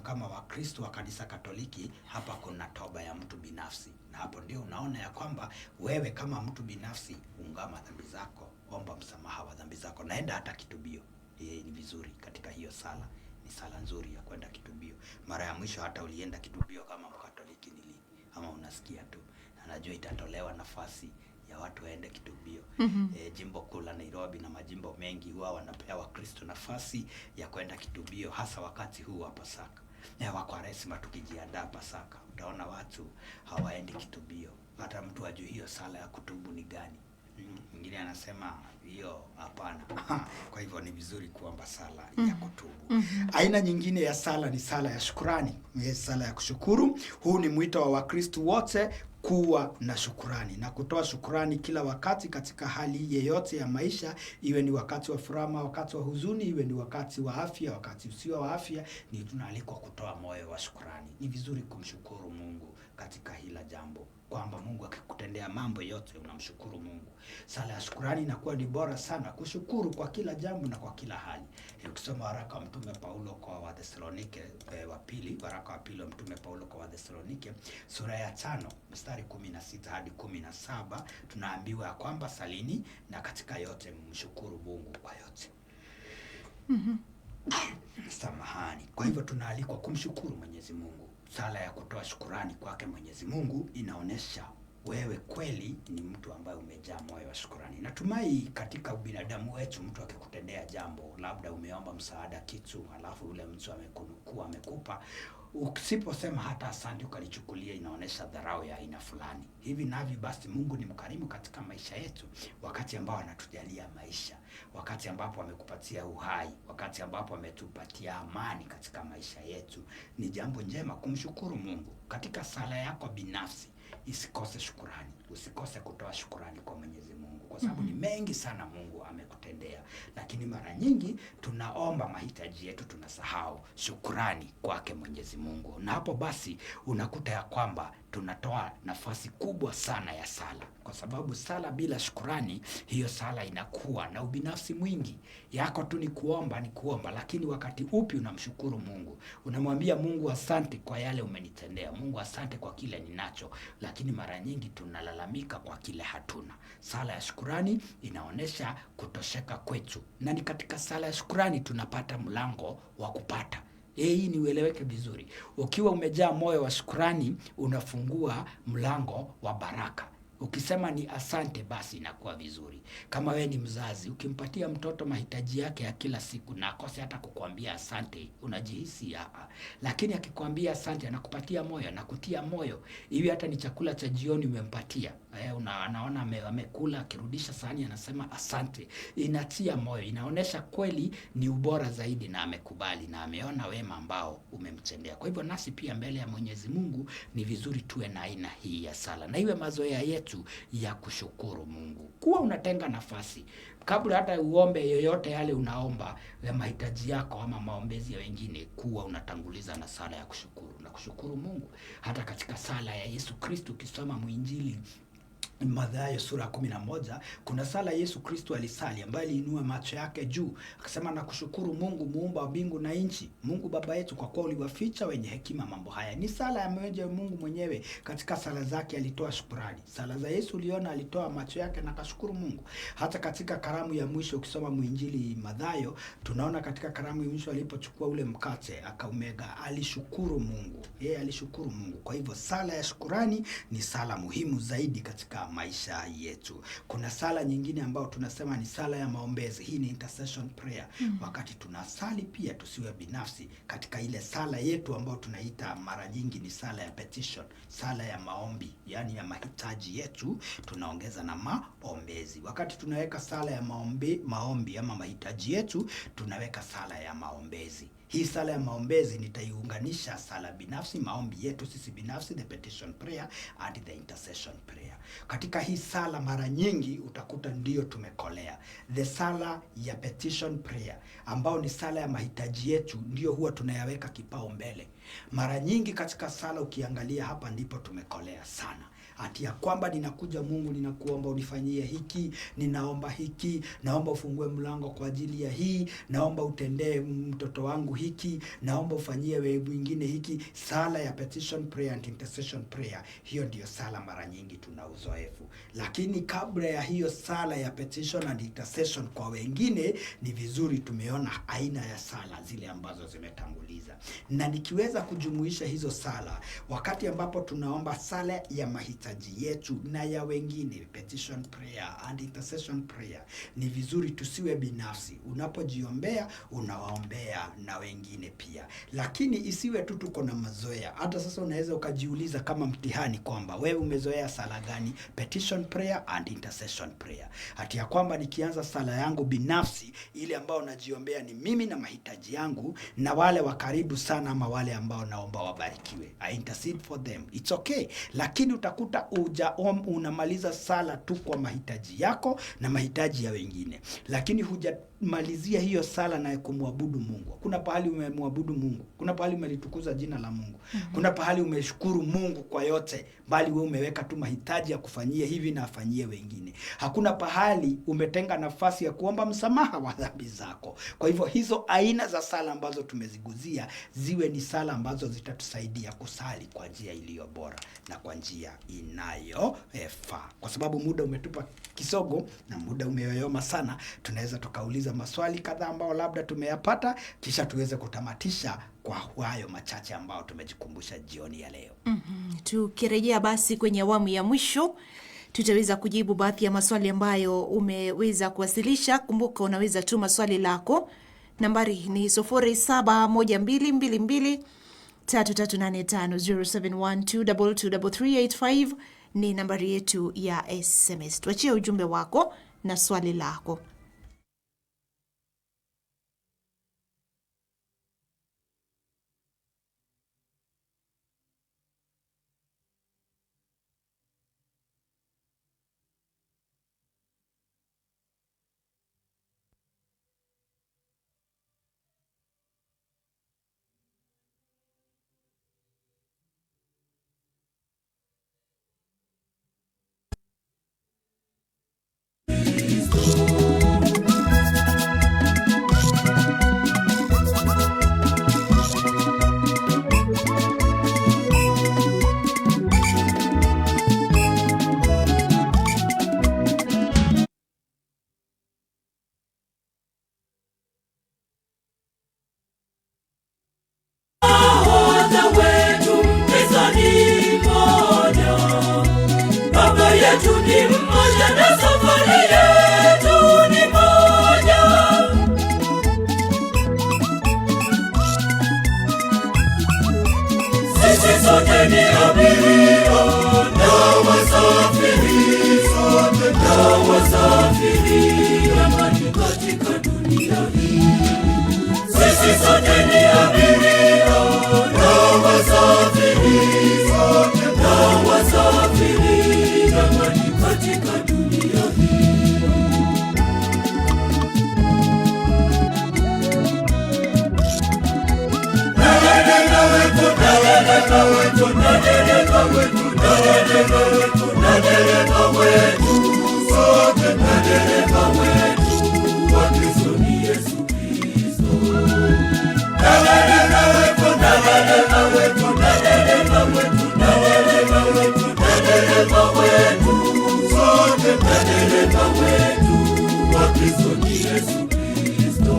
kama Wakristo wa kanisa Katoliki, hapa kuna toba ya mtu binafsi, na hapo ndio unaona ya kwamba wewe kama mtu binafsi ungama dhambi zako, omba msamaha wa dhambi zako, naenda hata kitubio. Ni vizuri katika hiyo sala, ni sala nzuri ya kwenda kitubio. Mara ya mwisho hata ulienda kitubio kama Mkatoliki ni lini? Ama unasikia tu, na najua itatolewa nafasi ya watu waende kitubio. Jimbo kuu la Nairobi na majimbo mengi huwa wanapea Wakristo nafasi ya kwenda kitubio, hasa wakati huu wa Pasaka wa Kwaresma, tukijiandaa Pasaka, utaona watu hawaendi kitubio, hata mtu ajui hiyo sala ya kutubu ni gani. Mwingine anasema hiyo hapana. Kwa hivyo ni vizuri kuomba sala ya kutubu. Aina nyingine ya sala ni sala ya shukurani, sala ya kushukuru. Huu ni mwito wa Wakristo wote kuwa na shukurani na kutoa shukurani kila wakati katika hali yeyote ya maisha, iwe ni wakati wa furaha, wakati wa huzuni, iwe ni wakati wa afya, wakati usio wa afya, ni tunaalikwa kutoa moyo wa shukurani. Ni vizuri kumshukuru Mungu katika hila jambo, kwamba Mungu akikutendea mambo yote unamshukuru Mungu. Sala ya shukurani inakuwa ni bora sana, kushukuru kwa kila jambo na kwa kila hali. Ukisoma waraka wa Mtume Paulo kwa Wathesalonike wa pili, waraka wa pili wa Mtume Paulo kwa Wathesalonike sura ya 5 mstari 16 hadi 17, tunaambiwa ya kwamba salini na katika yote mshukuru Mungu kwa yote. Samahani. Kwa hivyo tunaalikwa kumshukuru Mwenyezi Mungu. Sala ya kutoa shukurani kwake Mwenyezi Mungu inaonyesha wewe kweli ni mtu ambaye umejaa moyo wa shukurani. Natumai katika ubinadamu wetu, mtu akikutendea jambo, labda umeomba msaada kitu, alafu yule mtu amekunukuu, amekupa, usiposema hata asante ukalichukulia, inaonyesha dharau ya aina fulani hivi navi. Basi Mungu ni mkarimu katika maisha yetu, wakati ambao anatujalia maisha, wakati ambapo amekupatia uhai, wakati ambapo ametupatia amani katika maisha yetu. Ni jambo njema kumshukuru Mungu katika sala yako binafsi. Isikose shukurani, usikose kutoa shukurani kwa Mwenyezi Mungu, kwa sababu ni mengi sana Mungu amekutendea, lakini mara nyingi tunaomba mahitaji yetu, tunasahau shukurani kwake Mwenyezi Mungu, na hapo basi unakuta ya kwamba tunatoa nafasi kubwa sana ya sala, kwa sababu sala bila shukurani, hiyo sala inakuwa na ubinafsi mwingi. Yako tu ni kuomba, ni kuomba, lakini wakati upi unamshukuru Mungu? Unamwambia Mungu asante kwa yale umenitendea, Mungu asante kwa kile ninacho, lakini mara nyingi tunalalamika kwa kile hatuna. Sala ya shukurani inaonyesha kutosheka kwetu, na ni katika sala ya shukurani tunapata mlango wa kupata. Hii ni ueleweke vizuri. Ukiwa umejaa moyo wa shukurani, unafungua mlango wa baraka. Ukisema ni asante, basi inakuwa vizuri. Kama we ni mzazi, ukimpatia mtoto mahitaji yake ya kila siku na akose hata kukuambia asante, unajihisi aa. Lakini akikwambia asante, anakupatia moyo, anakutia moyo. Iwe hata ni chakula cha jioni umempatia, anaona amekula, akirudisha sahani anasema asante, inatia moyo, inaonyesha kweli ni ubora zaidi, na amekubali na ameona wema ambao umemtendea. Kwa hivyo nasi pia mbele ya Mwenyezi Mungu ni vizuri tuwe na aina hii ya sala na iwe mazoea yetu ya kushukuru Mungu. Kuwa unatenga nafasi kabla hata uombe yoyote yale unaomba ya mahitaji yako ama maombezi ya wengine, kuwa unatanguliza na sala ya kushukuru na kushukuru Mungu. Hata katika sala ya Yesu Kristo ukisoma mwinjili Mathayo sura 11, kuna sala Yesu Kristo alisali ambaye aliinua macho yake juu akasema, nakushukuru Mungu muumba wa mbingu na nchi, Mungu baba yetu, kwa kuwa uliwaficha wenye hekima mambo haya. Ni sala ya mwenye Mungu mwenyewe. Katika sala zake alitoa shukrani. Sala za Yesu uliona alitoa macho yake na akashukuru Mungu. Hata katika karamu ya mwisho ukisoma mwinjili Mathayo, tunaona katika karamu ya mwisho alipochukua ule mkate akaumega, alishukuru Mungu. Yeye alishukuru Mungu. Kwa hivyo sala ya shukurani ni sala muhimu zaidi katika maisha yetu. Kuna sala nyingine ambayo tunasema ni sala ya maombezi. Hii ni intercession prayer. Wakati tunasali pia tusiwe binafsi katika ile sala yetu ambayo tunaita mara nyingi ni sala ya petition, sala ya maombi, yani ya mahitaji yetu, tunaongeza na maombezi. Wakati tunaweka sala ya maombi ama mahitaji yetu, tunaweka sala ya maombezi. Hii sala ya maombezi nitaiunganisha sala binafsi, maombi yetu sisi binafsi, the petition prayer and the intercession prayer. Katika hii sala mara nyingi utakuta ndiyo tumekolea. The sala ya petition prayer ambao ni sala ya mahitaji yetu ndiyo huwa tunayaweka kipao mbele. Mara nyingi katika sala ukiangalia hapa ndipo tumekolea sana. Ati ya kwamba ninakuja Mungu, ninakuomba unifanyie hiki, ninaomba hiki, naomba ufungue mlango kwa ajili ya hii, naomba utendee mtoto wangu hiki, naomba ufanyie wewe mwingine hiki. Sala ya petition prayer and intercession prayer, hiyo ndiyo sala mara nyingi tuna uzoefu. Lakini kabla ya hiyo sala ya petition and intercession kwa wengine, ni vizuri tumeona aina ya sala zile ambazo zimetanguliza, na nikiweza kujumuisha hizo sala wakati ambapo tunaomba sala ya mahitaji yetu na ya wengine, petition prayer and intercession prayer, ni vizuri tusiwe binafsi. Unapojiombea unawaombea na wengine pia, lakini isiwe tu tuko na mazoea. Hata sasa unaweza ukajiuliza kama mtihani kwamba wewe umezoea sala gani, petition prayer and intercession prayer. Hati ya kwamba nikianza sala yangu binafsi, ile ambayo najiombea ni mimi na mahitaji yangu na wale wa karibu sana, ama wale ambao naomba wabarikiwe, I intercede for them, it's okay. Lakini utakuta unamaliza sala tu kwa mahitaji yako na mahitaji ya wengine, lakini hujamalizia hiyo sala na kumwabudu Mungu. Kuna pahali umemwabudu Mungu, kuna pahali umelitukuza jina la Mungu, kuna pahali umeshukuru Mungu kwa yote, bali wewe umeweka tu mahitaji ya kufanyia hivi na afanyie wengine. Hakuna pahali umetenga nafasi ya kuomba msamaha wa dhambi zako. Kwa hivyo hizo aina za sala ambazo tumeziguzia ziwe ni sala ambazo zitatusaidia kusali kwa njia iliyo bora na kwa njia inayofaa. Kwa sababu muda umetupa kisogo na muda umeyoyoma sana, tunaweza tukauliza maswali kadhaa ambao labda tumeyapata, kisha tuweze kutamatisha kwa hayo machache ambao tumejikumbusha jioni ya leo. Tukirejea basi kwenye awamu ya mwisho tutaweza kujibu baadhi ya maswali ambayo umeweza kuwasilisha. Kumbuka unaweza tuma swali lako, nambari ni 071222 3385 0712223385 ni nambari yetu ya SMS. Tuachie ujumbe wako na swali lako. Nahodha wetu Kristo ni mmoja, Baba yetu ni mmoja na safari yetu ni moja. Sisi sote ni abiria na wasafiri, sote na wasafiri, jamani, katika dunia hii. Sisi sote ni abiria na wasafiri, sote na wasafiri, jamani, katika dunia hii. Na dereva wetu, na dereva wetu, na dereva wetu, na dereva dereva wetu, sote na dereva wetu wa Kristo ni Yesu Kristo. Na dereva wetu, na dereva wetu, na dereva wetu, na dereva wetu, na dereva wetu, sote na dereva wetu wa Kristo ni Yesu Kristo.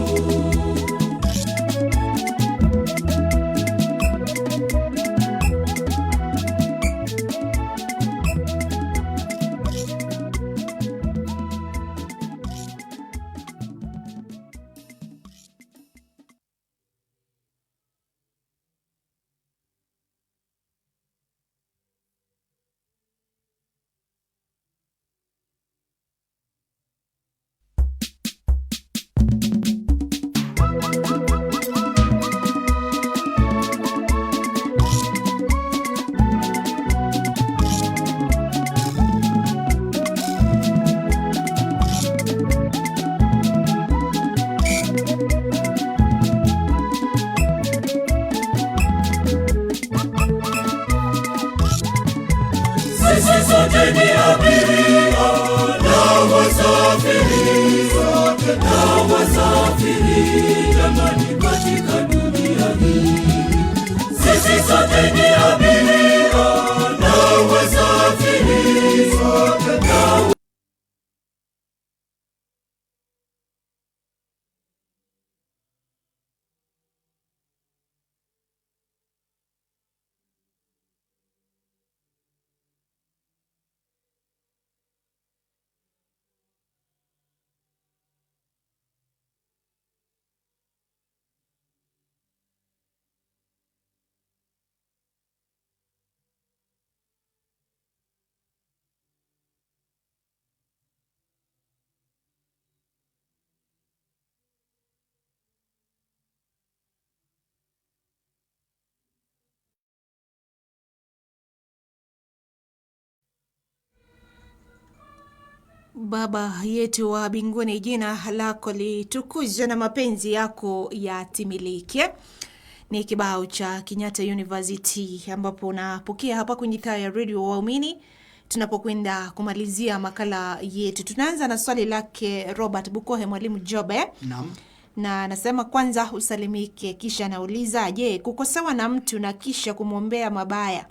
Sisi sote ni abiria na wasafiri, sote na wasafiri, jamani, katika dunia hii. Sisi sote ni abiria na wasafiri, sote na Baba yetu wa mbinguni, jina lako litukuzwe na mapenzi yako yatimilike. Ni kibao cha Kenyatta University ambapo unapokea hapa kwenye idhaa ya redio Waumini tunapokwenda kumalizia makala yetu. Tunaanza na swali lake Robert Bukohe, mwalimu Jobe. Naam. Na anasema kwanza usalimike, kisha anauliza je, kukosewa na mtu na kisha kumwombea mabaya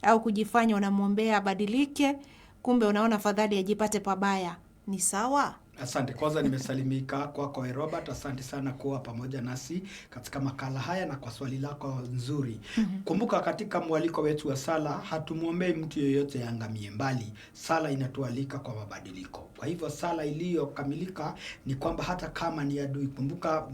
au kujifanya unamwombea abadilike, kumbe unaona fadhali ajipate pabaya, ni sawa? Asante. Kwanza nimesalimika kwako Robert, asante sana kuwa pamoja nasi katika makala haya na kwa swali lako nzuri. Kumbuka katika mwaliko wetu wa sala hatumwombei mtu yeyote angamie, mbali sala inatualika kwa mabadiliko. Kwa hivyo sala iliyokamilika ni kwamba hata kama ni adui, kumbuka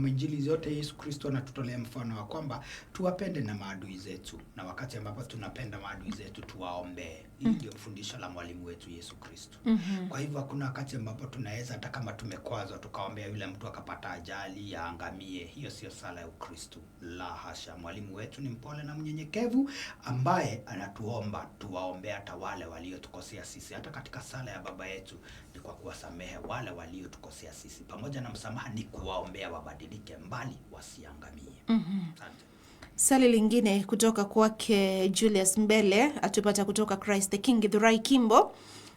Injili zote Yesu Kristo anatutolea mfano wa kwamba tuwapende na maadui zetu, na wakati ambapo tunapenda maadui zetu tuwaombee. Hili ndio fundisho la mwalimu wetu Yesu Kristo. Kwa hivyo hakuna wakati ambapo tunaweza hata kama tumekwazwa tukaombea yule mtu akapata ajali aangamie. Hiyo sio sala ya Ukristo, la hasha. Mwalimu wetu ni mpole na mnyenyekevu ambaye anatuomba tuwaombee hata wale waliotukosea sisi. Hata katika sala ya Baba yetu ni kwa kuwasamehe wale waliotukosea sisi, pamoja na msamaha ni kuwaombea wabadilike, mbali wasiangamie. Asante. Swali lingine kutoka kwake Julius Mbele atupata kutoka Christ the King Githurai Kimbo,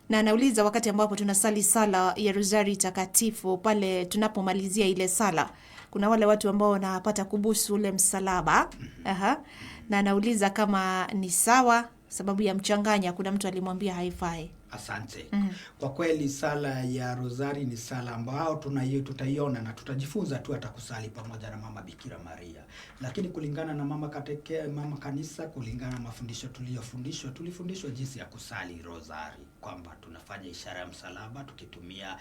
na anauliza wakati ambapo tunasali sala ya Rozari Takatifu, pale tunapomalizia ile sala, kuna wale watu ambao wanapata kubusu ule msalaba. Aha. Na anauliza kama ni sawa, sababu ya mchanganya, kuna mtu alimwambia haifai. Asante. Kwa kweli sala ya Rozari ni sala ambayo tutaiona na tutajifunza tu hata kusali pamoja na Mama Bikira Maria. Lakini kulingana na mama mama kanisa, kulingana na mafundisho tuliyofundishwa, tulifundishwa jinsi ya kusali Rozari, kwamba tunafanya ishara ya msalaba tukitumia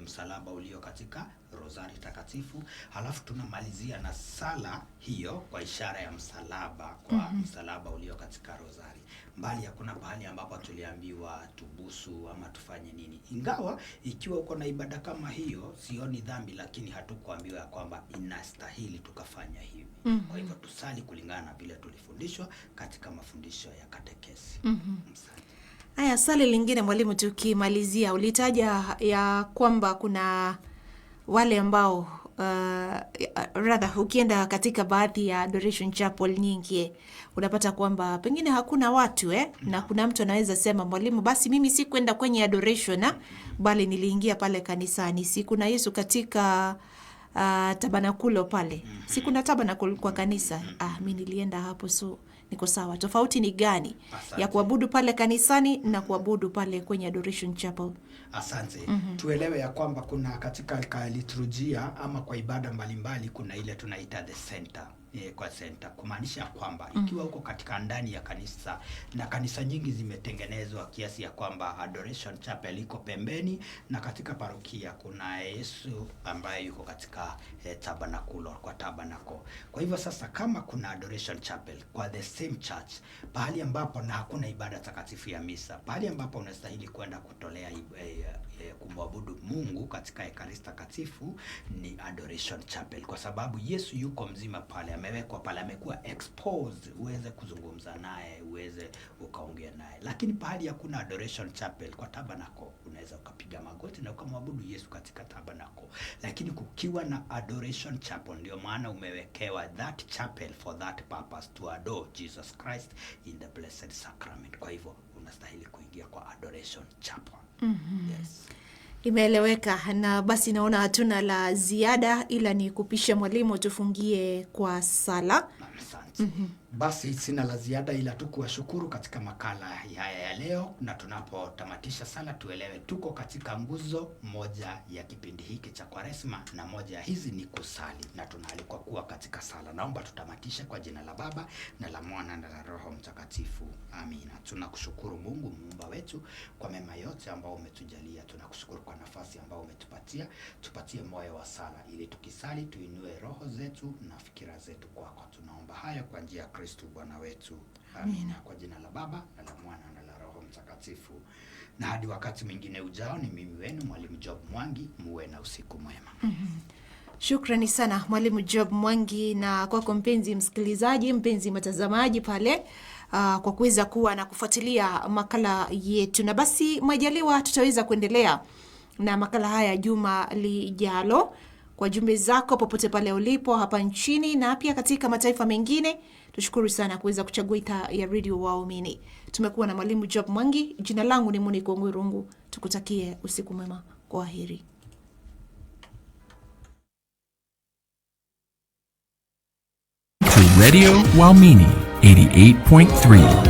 msalaba ulio katika Rozari Takatifu, halafu tunamalizia na sala hiyo kwa ishara ya msalaba, kwa msalaba ulio katika Rozari. Mbali hakuna pahali ambapo tuliambiwa tubusu ama tufanye nini. Ingawa ikiwa uko na ibada kama hiyo sioni dhambi, lakini hatukuambiwa ya kwamba inastahili tukafanya hivi. Kwa hivyo tusali kulingana na vile tulifundishwa katika mafundisho ya katekesi. Asante. Haya, swali lingine mwalimu, tukimalizia, ulitaja ya kwamba kuna wale ambao rather ukienda katika baadhi ya Adoration Chapel nyingi unapata kwamba pengine hakuna watu na kuna mtu anaweza sema, mwalimu, basi mimi si kwenda kwenye adoration bali niliingia pale kanisani, si kuna Yesu katika tabanakulo pale, si kuna tabernacle kwa kanisa, mi nilienda hapo, so niko sawa. Tofauti ni gani Asante. Ya kuabudu pale kanisani na kuabudu pale kwenye Adoration Chapel? Asante. Tuelewe ya kwamba kuna katika liturujia ama kwa ibada mbalimbali kuna ile tunaita the center, kwa center kumaanisha kwamba ikiwa uko katika ndani ya kanisa, na kanisa nyingi zimetengenezwa kiasi ya kwamba Adoration Chapel iko pembeni, na katika parokia kuna Yesu ambaye yuko katika tabernakulo, kwa tabernacle. Kwa hivyo sasa kama kuna Adoration Chapel kwa the same church, pahali ambapo na hakuna ibada takatifu ya misa, pahali ambapo unastahili kwenda kutolea kumwabudu Mungu katika Ekaristi Takatifu ni Adoration Chapel, kwa sababu Yesu yuko mzima pale, amewekwa pale, amekuwa exposed, uweze kuzungumza naye, uweze ukaongea naye. Lakini pahali hakuna Adoration Chapel, kwa tabernacle unaweza ukapiga magoti na ukamwabudu Yesu katika tabernacle. Lakini kukiwa na Adoration Chapel, ndio maana umewekewa that chapel for that purpose, to adore Jesus Christ in the Blessed Sacrament. Kwa hivyo unastahili kuingia kwa Adoration Chapel. Yes. Imeeleweka, na basi naona hatuna la ziada ila ni kupisha mwalimu tufungie kwa sala. Asante. Basi sina la ziada ila tu kuwashukuru katika makala haya ya leo, na tunapotamatisha sala tuelewe tuko katika nguzo moja ya kipindi hiki cha Kwaresma, na moja ya hizi ni kusali, na tunaalikwa kuwa katika sala. Naomba tutamatishe kwa jina la Baba na la Mwana na la Roho Mtakatifu. Amina. Tunakushukuru Mungu muumba wetu kwa mema yote ambao umetujalia. Tunakushukuru kwa nafasi ambao umetupatia. Tupatie moyo wa sala ili tukisali tuinue roho zetu na fikira zetu kwako. Tunaomba haya kwa njia ya Kristo Bwana wetu. Amina. Kwa jina la Baba na la Mwana na la Roho Mtakatifu. Na hadi wakati mwingine ujao, ni mimi wenu Mwalimu Job Mwangi. Muwe na usiku mwema. Shukrani sana Mwalimu Job Mwangi, na kwako mpenzi msikilizaji, mpenzi mtazamaji pale, kwa kuweza kuwa na kufuatilia makala yetu, na basi majaliwa tutaweza kuendelea na makala haya juma lijalo. Kwa jumbe zako popote pale ulipo hapa nchini na pia katika mataifa mengine, tushukuru sana kuweza kuchagua idhaa ya redio Waumini. Tumekuwa na Mwalimu Job Mwangi. Jina langu ni Monique Ngwirungu. Tukutakie usiku mwema, kwaheri. To Radio Waumini 88.3.